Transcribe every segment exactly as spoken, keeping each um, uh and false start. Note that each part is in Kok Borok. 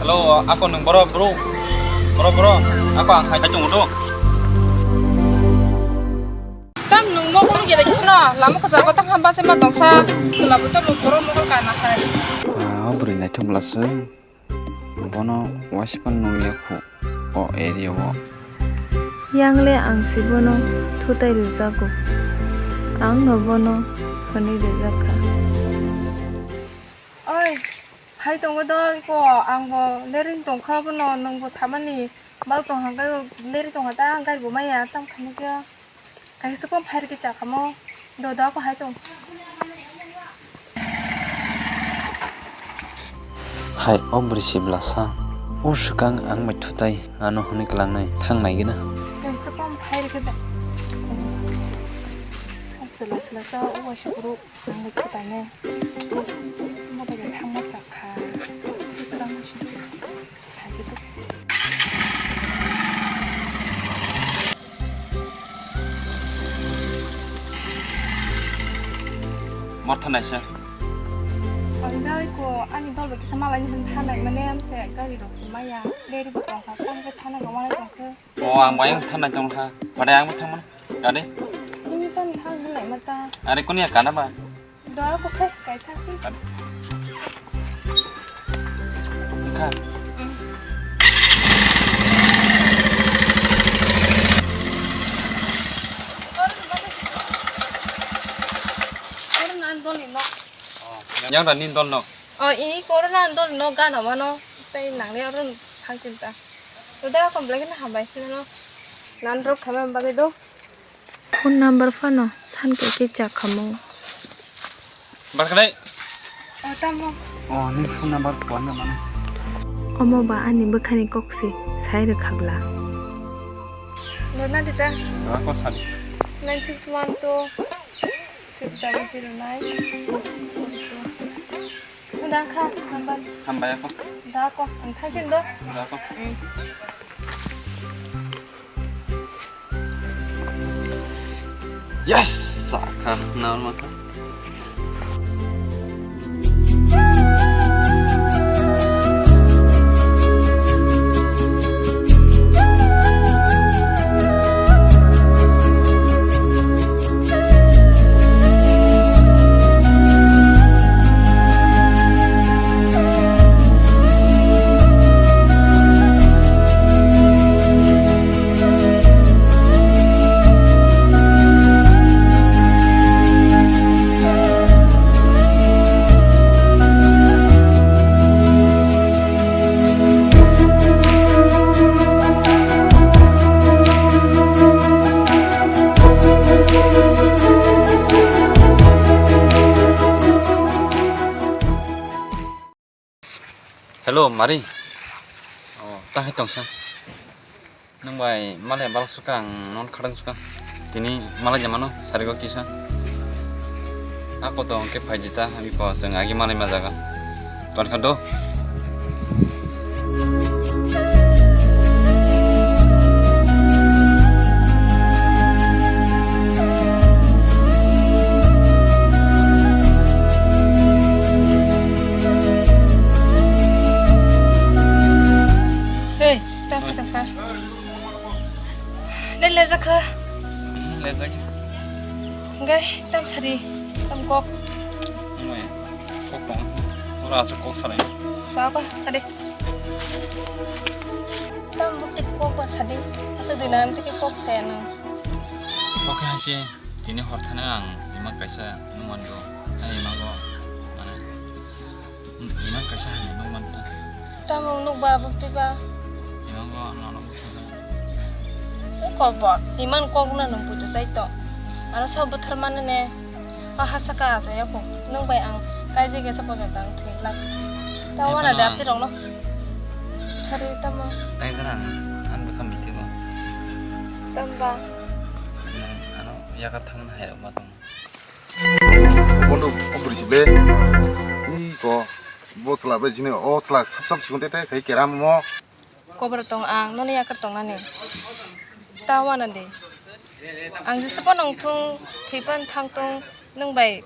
Hello, ako nwng boro bro. Boro bro, ako ang hai tongo do. Tam nwng mo kunu gede kisano, lama ko jago tang hamba se ma tongsa, sela buto mo boro mo ka na hai. Ah, bwrwi naithok bwla se. Bono waisa phano nukya khu o area o. Yang le ang se bono thutai rwjago. Ang no bono phone rwjak kha. Oi, hai tongo do iko, ang bo lereng tongkha bono, nwng bo samani bal tong hangkai lereng tongkha ta, ang gari bo maya tam khamukya. Kaisa kom phair ke chakamo. Do do ko hai tong. Hai o bwrwi sibla sa. O swkang ang mai thutai ano hwnwi klangnai thang nai gina. Kaisa kom phair ke da. Chwla chwla sa o waisa kuru ang mai thutai ne. Mo da thang ma chakha. Mar thanai se. Ang dai ko ani dol bai kisa malai ni han thanai mane am se gari rok se maya. Leri bo tong kha, tang khe thana go malai tong khe. O ang bai ang thanai tong kha. Pare ang bo thang mano. Gari. Ini pan thang nai mata. Are kuni ya kana ba? Doa ko khai kai tha si. Kha. Mm. Oro nan dol ni nok. Oh, yang da nin dol nok. Oh, i ko oro nan dol nok gana mano. Tai nang le oro thang chinta. Uda komplek na hambai philano. Nan rok khamam bagwi do. Phone number phano san khe khe cha khamo. Barkhalai. O tamo. O ni phone number phone na mano. Omo ba ani bwkhani kok se sai rwkha bla. Dona dita. Ra ko sadi. Nine six one two six double zero nine. Dang kha, hambai. Hambai ako. Da ako, ang thangsin do. Da ako. Mm. Yes! Saka, naon mata. Hello, Mari. Oh, ta hai tongsa. Nang bai malai bal suka ang non khadang suka. Tini malai jamano sarigo kisa. Ako to ke phai jita, ami ko seng agi malai majaga. Ton kha do. Hey, ta kha, ta kha. Dai le jakha. Hmm, le jakha. Gai, tam sari, tam kok. Mai, kok tong. Ora asa kok salai. Baba, ade. Tam bukti kok ba sadi. Asa dina am tiki kok saya nang. Oke, haji. Tini hor thani ang ima kaisa nungwan do. Ai ima go, mane. Hmm, iman kaisa hamya nukman ta. Tamo nukba bukti ba? Iman go nono bukti ba. Wngkol bo, iman kok na nung puitu chai to. Ano sa bwthar mane ne. A ha saka asa ya ko. Nung bai ang kaijak ya sa pojon tang thwi lak. Ta wana da apti rok no. Chari tamo. Tai dara ang, ang bwkha miti bo. Tamba. Ano yakar thangna hai rok ma tong. Bondo, o bwrwi si ble. Iko, bo chwla bai chini, o chwla sap sap sikon te te khai keram mo. Kobra tong ang, noni yakar tong nani. Ta wana de. Ang jesa po nong thung, thwi pan thang tong, nung bai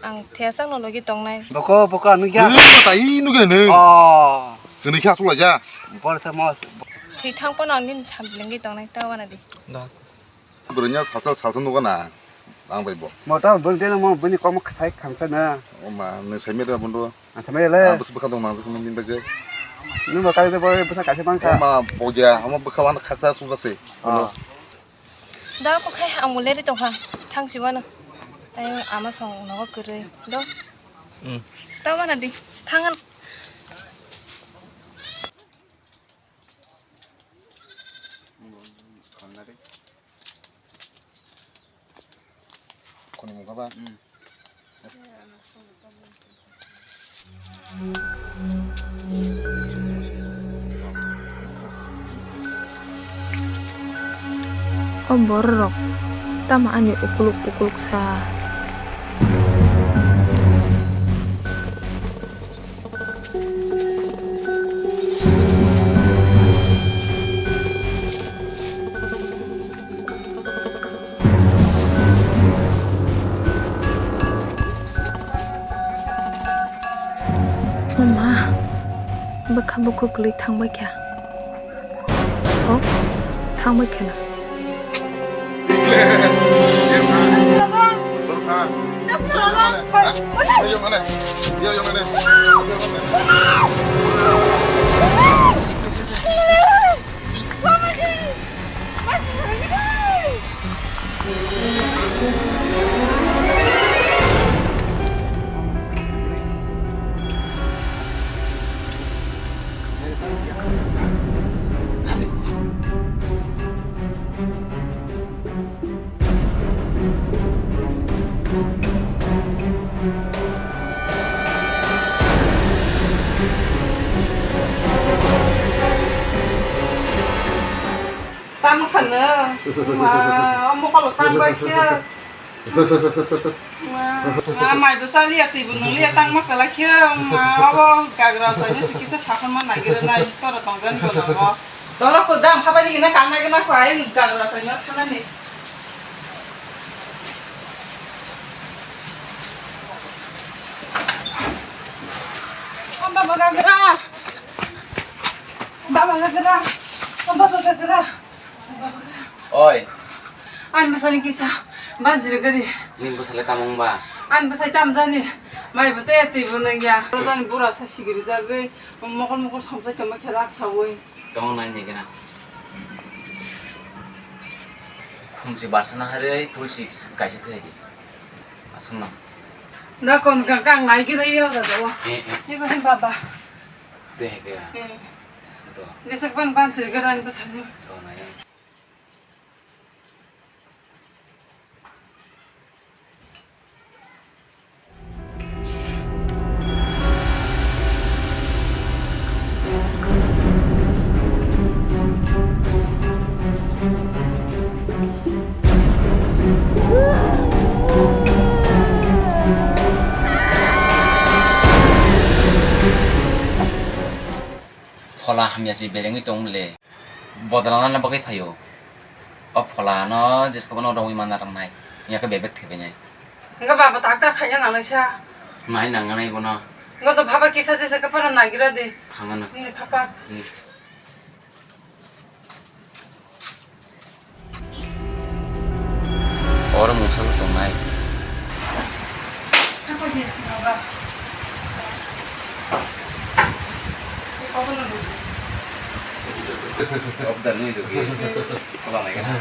ang thesang no logi tong nai. Boko, boko, anu ya. Eh, tai nu gene. Oh. Kwnwi khe achuk laija. Bor se mo. Thwi thang pono ang nini samlengwi tongnai ta wana di. Da. Bwrwino salsa salsa nugo na ang bai bo. Mo ta bwrwi de mo bini kok mo khasai khangsa na. O ma, nwng sai meda bondo. Ang sai meda le. Ang bwswk bwkha dong nang kunu min bagwi. Nwng bo kali de bo bwsa kaisa mang kha. O ma, bo ya, omo bwkha wan khaksa sujak se. Oh. Da ko khai ang mo leri tong kha. Thang si wana. Tai ama song nogo kwrwi. Do. Hmm. Ta wana di. Thangan. Khoni mungkha ba? Hmm. O bororok tamo ani ukuluk ukuluk sa. O ma, bwkha bukhuk kwlwi thangbai kha. O, thangbai kheno. Tamo khano, ma, omo kolo tang bai khe. Ma, ma, mai bo chaliya, twi bo nung liya, tang ma kwlai khe, ma, obo gagra chaino se kisa sakhon ma nai gira nai, toro tong jani bo nango. Toro ko dam habai ni gina kan nai gina ko ai gagra chaino thana ni. O baba gagra. Baba gagra. O baba gagra. Oi. Ani bwsani kisa banjiri gari. Nini bwsale tamo wngba? Ani bwsai tamjani. Mai bwsai twi bo nangya. Ani bura sa sigiri jagwi mokol mokol samsai tongma khe rak sawi. Tamo nai ni gana. Khumsi basana hari tulsi kaisa thai di. Asung na. Na kon ka kang nai gina iya da dawa. Eh, eh. Ni ko hin baba. Twi hai khe. Eh. To. Ni sak ban ban sri gana ni bwsani. To nai. Phola hamya se berengwi tong le. Bodol nana bagwi phaio. O phola no jesko no rongwi manna rangnai. Nya khe bebek thwibainai. Hingke baba tak tak khaina nangnai sa. Nai nangnai bono. Hingke to baba kisa jesa khe phano nagira di. Thangana. Ni papa. Hmm. Oro mungsa tongnai. Obdal ni dugi. Kola mai kana.